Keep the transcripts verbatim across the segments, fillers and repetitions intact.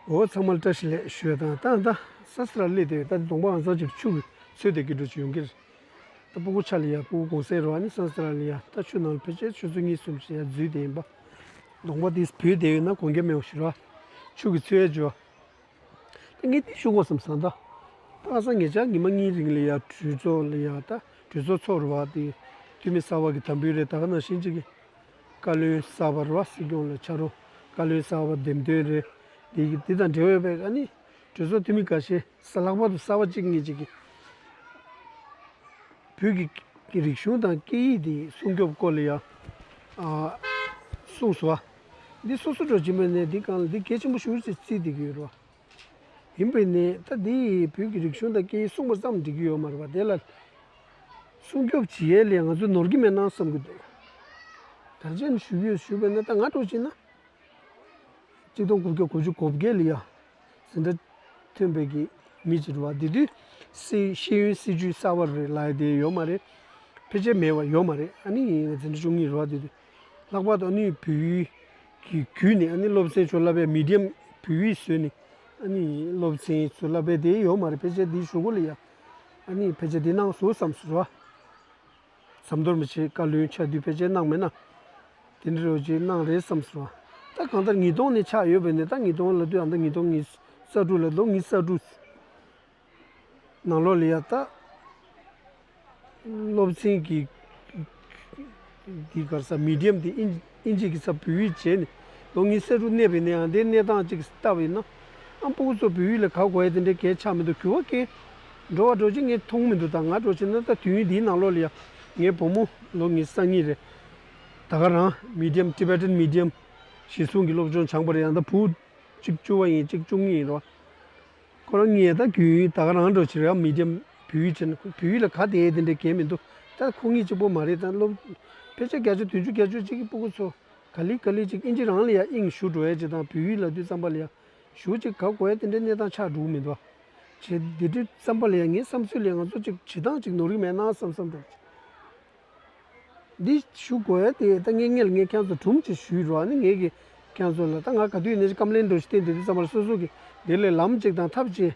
འོ་ཚང་མ་ལ་བཀྲ་ཤིས་བདེ་ལེགས་ཞུ་ཡ་དང་། ད་ད་ས་སི་ར་སླེབས་དེ་ད་གདོང་པ་ང་ཚོ་ཅིག་ཆུ་གི་ཚོད་དེ་གི་འགྲོ་ཅིག་ཡོང་གི་རེད། ད་སྤུ་གུ་ཆ་ལ་ཡ་སྤུ་གུ་གུང་སེང་རོ། ཨ་ནི་ས་སི་ར་ལ་ཡ་ད་ཆུ་ནང་ལ་ཕལ་ཆེར་ཆུ་ཚོད་གཉིས་གསུམ་ཞིག་ཡ་འཛུལ་དེ་ཡིན་པ། གདོང་པ་དེ་བུད་དེ་ཡོད་ན་དགོངས་འགལ་མེད་པ་ཞིག་རོ། ཆུ་གི་ཚོད་ཡ་འཇོ། ད་ངས་འདི་ཞུ་དགོས་བསམ་སོང་ད། ད་ཁ་སང་ཉེ་ཆར་ཉི་མ་གཉིས་རིང་ལ་ཡ་གྲོས་ཚོགས་ལ་ཡ་ད་གྲོས་ཚོགས་ཚོགས་རུ་བ་དེ་འཐུས་མི་གསར་བ་གི་དམ་འབུལ་རེད། ད་ག་ནང་བཞིན་ཅིག་གི་བཀའ་བློན་གསར་བ་རུ་བ་སྲིད་སྐྱོང་ལ་ཕྱག་རོགས་བཀའ་བློན་གསར་བ་འདེམས་ཐོན་རེད། དེ་གི་དེ་དང་འབྲེལ་བའི་བའི་ཨ་ནི་གྲོས་ཚོགས་འཐུས་མི་འགའ་ཤས་ས་ལྷག་པར་དུ་གསར་བ་གཅིག་གཉིས་ཅིག་གིས་བོད་ཀྱི་རིག་གཞུང་དང་སྐད་ཡིག་དེ་སྲུང་སྐྱོབ་སྐོར་ལ་ཡ་ཨ་གསུངས་སོང་བ། འདི་སོ་སོ་འགྲོ་བྱེད་མེད་ནས་འདི་གང་ལ་འདི་གལ་ཆེན་པོ་ཞེ་པོ་ཅིག་བརྩིས་བསྡད་ཀྱི་ཡོད་རེད་བ། ཡིན་པས་ནས་ད་འདི་བོད་ཀྱི་རིག་གཞུང་དང་སྐད་ཡིག་སྲུང་བ་ཙམ་འགྲིག་གི་ཡོད་མ་རེད་བ། དེ་ལ་སྲུང་སྐྱོབ་བྱེད་ཡས་ལས་ང་ཚོ་ནོར་གྱི་མེད་ན་བསམ་གྱི་འདུག་ག་རེ་བྱས་ནས་ཞུ་གི་ཡོད་ཞུས་པས་ན་ད་ང་འགྲོ་བྱེད་ན། གཅིག་སྟོང་དགུ་བརྒྱ་དགུ་བཅུ་གོ་བརྒྱད་ལ་ཡ་འཛིན་གྲྭ་ཐོན་པའི་གི་མི་ཅིག་རེད་བ། དེ་དུས་སྲིད་ཤེས་ཡོན་སྲིད་བྱུས་གསར་བ་རེད་ལབ་ཡ་དེ་ཡོད་མ་རེད། ཕལ་ཆེར་མེད་བ་ཡོད་མ་རེད། ཨ་ནི་ང་འཛིན་གྲྭ་བཅུ་གཉིས་རེད་བ། དེ་དུས་ལྷག་པར་དུ་ཨ་ནི་བོད་ཡིག་གི་བརྒྱུད་ནས་ཨ་ནི་སློབ་ཚན་ཚུར་བསླབ་པའི་མི་ཌི་ཡམ་བོད་ཡིག་བཟོས་ནས་ཨ་ནི་སློབ་ཚན་ཚུར་བསླབ་པའི་དེ་ཡོད་མ་རེད། ཕལ་ཆེར་དེའི་གཞུག་གུ་ལ་ཡ་ཨ་ནི་ཕལ་ཆེར་དེ་གནང་སོང་བསམ་སོང་རེད་བ། ཟམ་གདོང་རིན་པོ་ཆེ་བཀའ་བློན་ཆགས་དུས་ཕལ་ཆེར་གནང་མེད་ན། དེ་འདྲ་རོ་ཅིག་གནང་རེད་བསམ་སོང་། ད་གང་ལྟར་ཉིས་སྟོང་ནས་ཆགས་ཡོད་པས་ནས་ད་ཉིས་སྟོང་ལབ་དུས་ཨ་ད་ཉིས་སྟོང་ཉི་ཤུ་རྩ་དྲུག་ལ་ལོ་ཉི་ཤུ་རྩ་དྲུག་ནང་ལོགས་ལ་ཡ་ད་སློབ་ཚན་གྱི་འདི་ག་རེ་ཟེར་མི་ཌི་ཡམ་དེ་ཨིན་ཨིན་ཇི་གི་ས་བོད་ཡིག་བྱས་ནས་ལོ་ཉི་ཤུ་རྩ་དྲུག་གནས་པའི་ནས་ཨ་འདའི་གནས་སྟངས་ཅིག་ལྟ་བ་ཡིན་ན། ཨ་སྤུ་གུ་ཚོ་བོད་ཡིག་ལ་ག་གོ་ཡ་དེ་འདྲའི་གལ་ཆགས་མི་འདུག་གུ་བ་གལ་འགྲོ་བ་འགྲོ་ཅིག་ངས་མཐོང་མི་འདུག་ད་ང་འགྲོ་ཕྱིན་ན་ད་དུས་ཡུན་འདིའི་ནང་ལོགས་ལ་ཡ་ངའི་བུ་མོ་ལོ་ཉི་ཤུ་རྩ་གཉིས་རེད། ད་ག་རང་མི་ཌི་ཡམ་ཊི་བེ་ཊན་མི་ཌི་ཡམ་གཞི་བཟུང་གི་སློབ་སྦྱོང་སྦྱངས་པ་རེད། ཡང་ད་བུ་གཅིག་བཅུ་བ་ཡིན་གཅིག་བཅུ་གཉིས་ཡིན་རོ། ཁོ་རང་གཉིས་ད་རྒྱུན་ཡུན་ད་ག་རང་འགྲོ་ཕྱིན་རེད། མི་ཌི་ཡམ་བོད་ཡིག་བྱས་ན་བོད་ཡིག་ལ་ག་དེ་དེ་འདྲའི་གལ་མི་འདུག་ད་ཁོ་གཉིས་གཅིག་པོ་མ་རེད། ད་སློབ་ཕལ་ཆེར་བརྒྱ་ཆ་བདུན་ཅུ་གྱ་བཅུ་གཅིག་གི་སྤུ་གུ་ཚོ་ག་ལེ་ག་ལེ་ཅིག་ཨིན་ཇི་རང་ལ་ཡ་དབྱིངས་ཞུགས་འགྲོ་ཡ་ཅིག་དང་བོད་ཡིག་ལབ་དུས་ཙམ་པ་ལ་ཡ་ཞུ་ཅིག་ག་གོ་ཡ་དེ་འདྲའི་གནས་སྟངས་ཆགས་འགྲོ་གི་མི་འདུག་བ། བྱས་དེ་དུས་ཙམ་པ་ལ་ཡ་ངའི་བསམ་ཚུལ་ལ་ཡ་ང་ཚོ་ཅིག་བྱེད་སྟངས་ཅིག་ནོར་གི་མེད་ན་བསམ་བསམ་འདྲ་ཅིག་འདི་ཞུ་དགོས་ཡ་དེ་ད་ངས་སྔོན་ལ་ངས་ཁྱེད་ཚོ་སྒྲུང་ཅིག་ཞུས་རོགས། ཨ་ནི་ངས་ཀྱི་ཁྱེད་ཚོ་ལ་ད་ང་ག་དུས་ནས་ཀྱི་ཀམ་ལེན་འདྲ་ཞིག་བསྟན་དེ་དུས་ཙམ་པ་ལ་སོ་སོ་གི་དེ་ལས་ལམ་ཅིག་དང་ཐབས་ཅིག་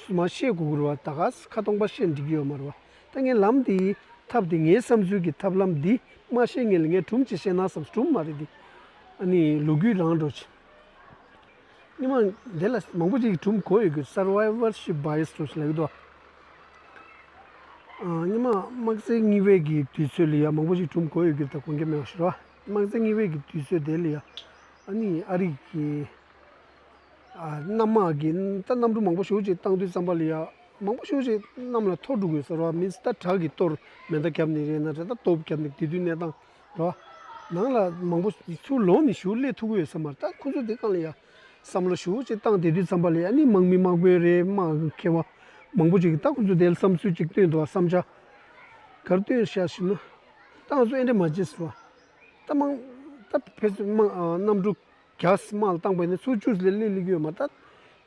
མ་ཤེས་དགོས་ཀྱི་རེད་བ། ད་ག་ཁ་སྟོང་པ་ཤེས་འགྲིག་གི་ཡོད་མ་རེད་བ། ད་ངས་ལམ་དེའི་ཐབས་དེ་ངའི་བསམ་ཚུལ་གྱི་ཐབས་ལམ་འདི་མ་ཤེས་སྔོན་ལ་ངས་སྒྲུང་ཅིག་བཤད་ན་བསམ། སྒྲུང་མ་རེད་འདི། ཨ་ནི་ལོ་རྒྱུས་རང་འདྲ་ཅིག་སྔོན་མ་འདི་ལ་མང་པོ་ཅིག་གིས་སྒྲུང་གོ་ཡོད་ཀྱི། སར་བའི་ཝར་ཤིབ་བྷའི་ཨེས་འདྲ་ཞིག་ལབ་ཀྱི་འདུག་ཨ། སྔོན་མ་དམག་རྩེ་གཉིས་པའི་གི་དུས་ཚོད་ལ་ཡ་མང་པོ་ཅིག་སྒྲུང་གོ་ཡོད་ཀྱི། ད་དགོངས་འགལ་མེད་པ་ཞིག་རེད་བ། དམག་རྩེ་གཉིས་པའི་གི་དུས་ཚོད་དེ་ལ་ཡ་ཨ་ནི་ཨ་རི་གི་ཨ་གནམ་དམག་གི་ད་གནམ་གྲུ་མང་པོ་ཞེ་པོ་ཅིག་བཏང་དུས་ཙམ་པ་ལ་ཡ་མང་པོ་ཞེ་པོ་ཅིག་གནམ་ལ་འཐོར་འགྲོ་དགོས་ཟེར་བ། མིན་ད་བྲག་གི་གཏོར་མེ་མདའ་བརྒྱབ་ནས་རེད་ན་རེད། ད་ཏོབ་བརྒྱབ་ནས་དེ་དུས་གནས་སྟངས་རོ། ནང་ལ་མང་པོ་ཚུར་ལོག་ནས་ཞུ་སླེབས་ཐུབ་ཀྱི་ཡོད་ས་མ་རེད། ད་ཁོ་ཚོ་དེ་སྒང་ལ་ཡ་བསམ་བློ་ཞུ་ཅིག་བཏང་བསྡད་དུས་ཙམ་པ་ལ་ཡ་ཨ་ནི་དམག་མི་དམག་དཔོན་རེད། དམག་མཁས་པ་མང་པོ་ཅིག་གིས་ད་ཁོ་ཚོ་དེ་ལ་བསམ་ཚུལ་ཅིག་བཏོན་འདུག་བ། བསམ་འཆར་ག་རེ་བཏོན་ཤག་ཞུ་ན། ད་ང་ཚོ་ཨེ་འདྲ་མ་བྱེད་ཟེར་བ། ད་དམག་ད་ཕེ་སི་དམག་ཨ་གནམ་གྲུ་རྒྱག་དམག་ལ་བཏང་པ་ཡིན་ན་ཚུར་བཅུག་ལས་སླེབས་སླེབས་ཀྱི་ཡོད་མ་རེད། ད་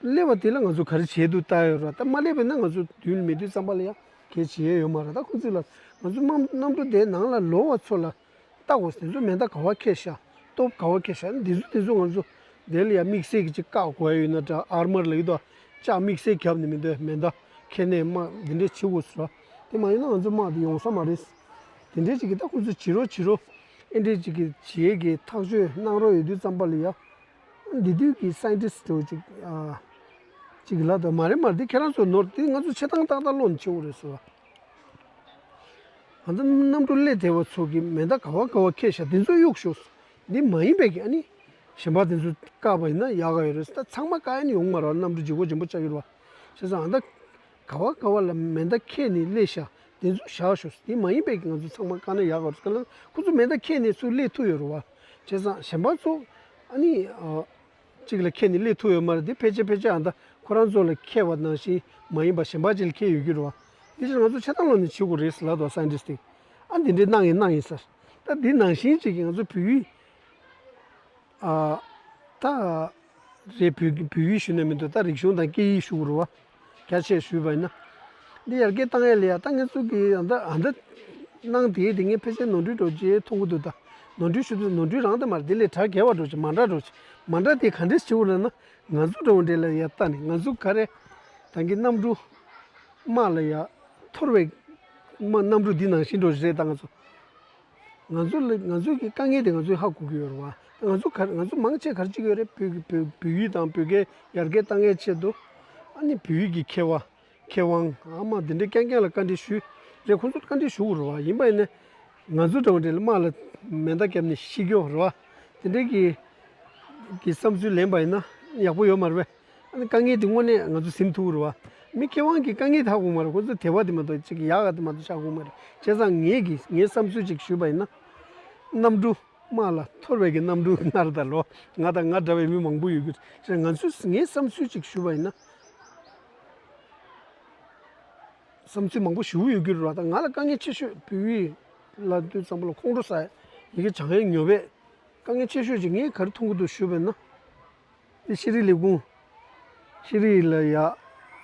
སླེབས་པ་དེ་ལ་ང་ཚོ་ག་རེ་བྱེད་འདུག་ལྟ་ཡོད་ར། ད་མ་སླེབས་པ་ཡིན་ན་ང་ཚོ་མདུན་ལ་མེད་དུས་ཙམ་པ་ལ་ཡ་གལ་བྱེད་ཡས་ཡོད་མ་རེད། ད་ཁོ་ཚོ་ལ་ང་ཚོ་དམག་གནམ་གྲུ་དེའི་ནང་ལ་ལོག་པ་ཚོ་ལ་ལྟ་དགོས། དེ་ཚོ་མེ་མདའ་ག་བ་འཁྱེར་ཤག་ཏོབ་ག་བ་འཁྱེར་ཤག་འདི་ཚོ་དེ་ཚོ་ང་ཚོ་དེ་ལ་ཡ་དམིགས་བསལ་གྱི་ཅིག་བཀག་དགོས་ཡ་ཡོད་ན་འདྲ། ཨར་མར་ལབ་ཀྱི་འདུག་ལྕགས་དམིགས་བསལ་བརྒྱབ་ནས་མི་འདུག་མེ་མདའ་འཁྱེར་ནས་དམག་འདི་འདྲས་བྱེད་དགོས་ཟེར་བ། དེ་མ་ཡིན་ན་ང་ཚོ་དམག་འདི་ཡོང་ས་མ་རེད། དེ་འདྲས་ཅིག་གི་ད་ཁོ་ཚོ་བྱེད་རོགས་བྱེད་རོགས་ཨེ་འདྲས་ཅིག་གི་བྱེད་ཀྱི་ཐག་གཅོད་གནང་རོགས་ཡོད་དུས་ཙམ་པ་ལ་ཡ། འདི་དུས་ཀྱི་སའེན་ཊིསི་འདྲ་བོ་ཅིག་ཨ་ཅིག་ལབ་དང་། མ་རེད་མ་རེད། འདི་ཁྱེད་རང་ཚོ་ནོར། འདི་ང་ཚོ་བྱེད་སྟངས་ཏག་ཏག་བློ་ནས་བྱེད་དགོས་རེད་ཟེར་བ། ང་ཚོ་གནམ་གྲུ་སླེབས་བསྡད་པ་ཚོ་གི་མེ་མདའ་ག་བ་ག་བ་འཁྱེར་ཤག་དེ་ཚོ་གཡུག་ཞོག་འདི་མ་ཡིན་པའི་གི་ཨ་ནི་གཞན་པ་དེ་ཚོ་བཀག་པ་ཡིན་ན་ཡག་ག་ཡོད་རེད། ད་ཚང་མ་བཀག་ཡ་ནི་ཡོང་མ་རེད་བ། གནམ་གྲུ་ལྗིད་ཁོག་ཆེན་པོ་ཆགས་ཀྱི་རེད་བ། བྱས་ཙང་ཨ་ད་ག་བ་ག་བ་ལ་མེ་མདའ་འཁྱེར་ནས་སླེབས་ཤག་དེ་ཚོ་བཞག་ཤོག་དེ་མ་ཡིན་པའི་གི་ང་ཚོ་ཚང་མ་བཀག་ན་ཡག་ག་རེད། ག་ལ་ཁོ་ཚོ་མེ་མདའ་འཁྱེར་ནས་ཚུར་སླེབས་ཐུབ་ཡོད་རེད་བ། བྱས་ཙང་གཞན་པ་ཚོ་ཨ་ནི་ཨ། གཅིག་ལ་འཁྱེར་ནས་སླེབས་ཐུབ་ཡོད་མ་རེད། དེ་ཕལ་ཆེར་ཕལ་ཆེར་ཨ་ད་ཁོ་རང་ཚོ་ལ་འཁྱེར་བ་ནང་བཞིན་མ་ཡིན་པ་གཞན་པ་ཅིག་ལ་འཁྱེར་ཡོད་ཀྱི་རེད་བ། དེ་ཕྱིར་ང་ཚོ་ཆ་ཚང་ལོག་ནས་བྱེད་དགོས་རེད་ཟེར་ལབ་འདུག་སའེན་ཊིསི་དེ། ཨ་འདི་འདྲའི་གནང་ཡིན་གནང་ཡིན་ཟེར། ད་འདི་ནང་བཞིན་ཅིག་གིས་ང་ཚོ་བོད་ཡིག་ཨ་ད་རེད། བོད་བོད་ཡིག་ཞུ་ནས་མི་འདུག་ད་རིག་གཞུང་དང་སྐད་ཡིག་ཞུ་དགོས་རེད་བ། རྒྱ་ཆེ་ཞུས་པ་ཡིན་ན། འདི་ཡར་རྒྱས་བཏང་ཡས་ལ་ཡ་ད་ངེད་ཚོ་གིས་ཨ་ད་ཨ་ད་གནང་དེ་དེ་ངས་ཕལ་ཆེར་ནོར་འཁྲུལ་འགྲོ་རྗེས་མཐོང་གི་འདུག་ད་ ནོར་འཁྲུལ་ཞུ་དུས་ནོར་འཁྲུལ་རང་དེ་མ་རེད། དེ་ལས་གྲ་རྒྱས་པ་འགྲོ་ཅིག་མ་འདྲ་འགྲོ་ཅིག་མ་འདྲ་དེ་ག་འདྲས་བྱེད་དགོས་ལབ་ན། ང་ཚོ་འདྲ་བོ་འདྲས་ལ་ཡ་ལྟ་ནས་ང་ཚོ་ག་རེ་ད་གིན་གནམ་གྲུ་དམག་ལ་ཡ་འཐོར་བའི་དམག་གནམ་གྲུ་འདི་ནང་བཞིན་འགྲོ་རེད་ད། ང་ཚོ་ང་ཚོ་ལ་ང་ཚོ་གི་དཀའ་ངལ་དེ་ང་ཚོས་ཧ་གོ་གི་ཡོད་རེད་བ། ང་ཚོ་ག་ང་ཚོ་མང་ཆེ་ག་རེ་བྱེད་ཀྱི་ཡོད་རེད། བོད་བོད་བོད་ཡིག་དང་བོད་སྐད་ཡར་རྒྱས་གཏང་ཡས་ཆེད་དུ། ཨ་ནི་བོད་ཡིག་གི་མཁས་པ། མཁས་དབང་ཨ་མ་དེ་འདྲའི་རྐྱང་རྐྱང་ལ་བཀའ་འདྲི་ཞུས་རེད། ཁོང་ཚོར་བཀའ་འདྲི་ཞུ་དགོས་རེད་བ། ཡིན་པ་ཡིན་ན་ང་ཚོ་འདྲ་བོ་འདྲ་ལ་དམག་ལ་མེ་མདའ་བརྒྱབ་ནས་ཤི་རྒྱུ་རེད་བ། དེ་འདྲའི་གི་གི་བསམ་ཚུལ་ལེན་པ་ཡིན་ན་ཡག་པོ་ཡོད་མ་རེད་པས། ཨ་ནི་དཀའ་ངལ་དེ་དངོས་གནས་ང་ཚོ་ཟིན་ཐུབ་ཀྱི་རེད་བ། མི་མཁས་དབང་གི་དཀའ་ངལ་དེ་ཧ་གོ་མ་རེད། ཁོ་ཚོ་དད་པ་དེ་མ་གཏོགས་ཅིག་ཡག་ག་དེ་མ་གཏོགས་ཧ་གོ་མ་རེད། བྱས་ཙང་ངས་གི་ངའི་བསམ་ཚུལ་ཅིག་ཞུས་པ་ཡིན་ན། གནམ་གྲུ་དམག་ལ་འཐོར་བའི་གི་གནམ་གྲུ་ནར་ད་ལོ། ང་དང་ང་འདྲ་བའི་མི་མང་པོ་ཡོད་ཀྱི་རེད། ང་ཚོས་ངའི་བསམ་ཚུལ་ཅིག་ཞུས་པ་ཡིན་ན། བསམ་ཚུལ་མང་པོ་ཞུ་གི་ཡོད་ཀྱི་རེད་བ། ད་ང་ལ་དཀའ་ངལ་ཆེ་ཤོས་བོད་ཡིག་ལབ་དུས་ཙམ་པ་ལ་ཁོང་ཁྲོ་ཟ་ཡི་གེ་སྦྱང་ཡས་ཉོབ་པས། དཀའ་ངལ་ཆེ་ཤོས་ཅིག་ངས་ག་རེ་མཐོང་གི་འདུག་ཞུས་པ་ཡིན་ན། དེ་ཤེས་རིག་ལས་ཁུངས། ཤེས་རིག་ལ་ཡ།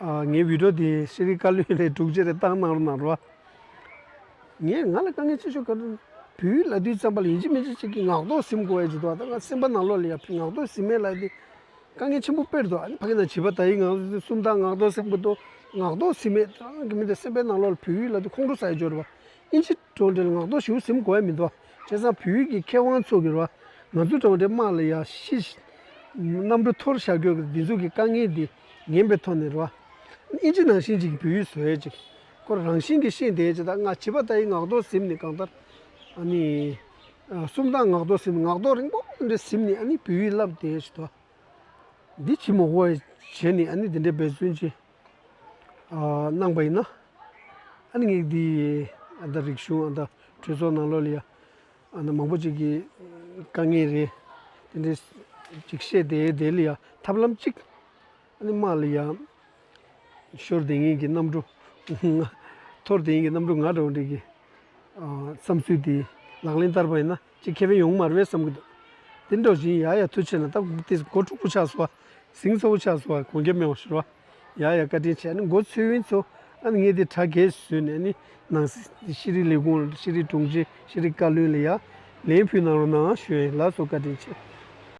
ཨ། ངའི་བི་ཌིའོ་དེ་ཤེས་རིག་བཀའ་བློན་ལ་དྲུག་ཅུ་རེ་བཏང་གནང་རོགས་གནང་རོགས། ངས་ང་ལ་དཀའ་ངལ་ཆེ་ཤོས་ག་རེ། བོད་ཡིག་ལབ་དུས་ཙམ་པ་ལ་ཡིན་གཅིག་མིན་གཅིག་ཅིག་གི་ངག་ཐོག་ཟིན་དགོས་ཡ་ཅིག་འདུག་ད་ང་སེམས་པ་ནང་ལོགས་ལ་ཡ་ངག་ཐོག་ཟིན་མེད་ལབ་དེ་དཀའ་ངལ་ཆེན་པོ་དཔེར་འདུག་ཨ་ནི་ཕ་གི་ན་བྱིས་པ་ད་ཡིག་ངག་སུམ་རྟགས་ངག་ཐོག་ཟིན་དགོས་འདུག་ངག་ཐོག་ཟིན་མེད་ད་གི་མི་དེ་སེམས་པའི་ནང་ལོགས་ལ་བོད་ཡིག་ལབ་དུས་ཁོང་ཁྲོ་ཟ་ཡ་ཅིག་ཡོད་རེད་བ། ཨིན་ཇི་འགྲོ་འདྲ་ལ་ངག་ཐོག་ཞེ་པོ་ཟིན་དགོས་ཡ་མི་འདུག་བྱས་ཙང་བོད་ཡིག་གི་མཁས་དབང་ཚོ་གི་རེད་བ། ང་ཚོ་འདྲ་བོ་འདྲའི་དམག་ལ་ཡ་ཤི། གནམ་གྲུ་འཐོར་བཞག་རྒྱུ་གི་འདི་ཚོ་གི་དཀའ་ངལ་འདི་ཉན་པའི་ཐོག་ནས་རེད་བ། ཨིན་ཇི་ནང་བཞིན་ཅིག་བོད་ཡིག་བཟོ་ཡ་ཅིག་ཁོ་རང་བཞིན་གྱིས་ཤེས་བསྡད་ཡ་ཅིག་ད་ང་བྱིས་པ་ད་ཡིག་ངག་ཐོག་ཟིན་ནས་གང་ལྟར། ཨ་ནི། ཨ། སུམ་རྟགས་ངག་ཐོག་ཟིན་ནས་ངག་ཐོག་རིང་པོ་འདྲ་ཟིན་ནས་ཨ་ནི་བོད་ཡིག་བསླབ་བསྡད་ཡ་ཅིག་འདུག་འདི་བྱེད་མ་དགོས་བྱས་ནས་ཨ་ནི་འདི་འདྲའི་འབད་བརྩོན་ཅིག་ཨ། གནང་པ་ཡིན་ན། ཨ་ནི་ངས་འདི་ཨ་ད་རིག་གཞུང་ཨ་ད་གྲོས་ཚོགས་ནང་ལོགས་ལ་ཡ། ཨ་ནི་མང་པོ་ཅིག་གི་དཀའ་ངལ་རེད། དེ་འདྲའི་ཅིག་བཤད་དེ་དེ་ལ་ཡ་ཐབས་ལམ་ཅིག་ཨ་ནི་དམག་ལ་ཡ་ཤོར་བསྡད་མཁན་གྱི་གནམ་གྲུ། འཐོར་བསྡད་མཁན་གྱི་གནམ་གྲུ་ང་འདྲ་བོ་འདྲ་གི་ཨ། བསམ་ཚུལ་དེ་ལག་ལེན་བསྟར་བ་ཡིན་ན་ཅིག་ཁེ་ཕན་ཡོང་མ་རེད་བསམ་གྱི་འདུག་དེ་འདྲ་བཞིན་ཡ་ཡ་ཐུགས་ཆེ་ན་ད་དེ་སྒོ་དྲུག་པོ་ཆགས་སོང་བ། ཟིང་ཚ་པོ་ཆགས་སོང་བ། གོང་ཁེ་མེད་པ་ཞུ་བ། ཡ་ཡ་བཀའ་དྲིན་ཆེ། ཨ་ནི་མགོ་ཚོས་ཡིན་ཚོ། ཨ་ནི་ངས་དེ་གྲ་རྒྱས་བཟོས་ནས་ཨ་ནི་ནང་སྲིད་ཤེས་རིག་ལས་ཁུངས་ཤེས་རིག་དྲུང་ཆེ་ཤེས་རིག་བཀའ་བློན་ལ་ཡ་ལན་ཕུལ་གནང་རོགས་གནང་ཞུ་ཡིན། ལགས་སོ་བཀའ་དྲིན་ཆེ།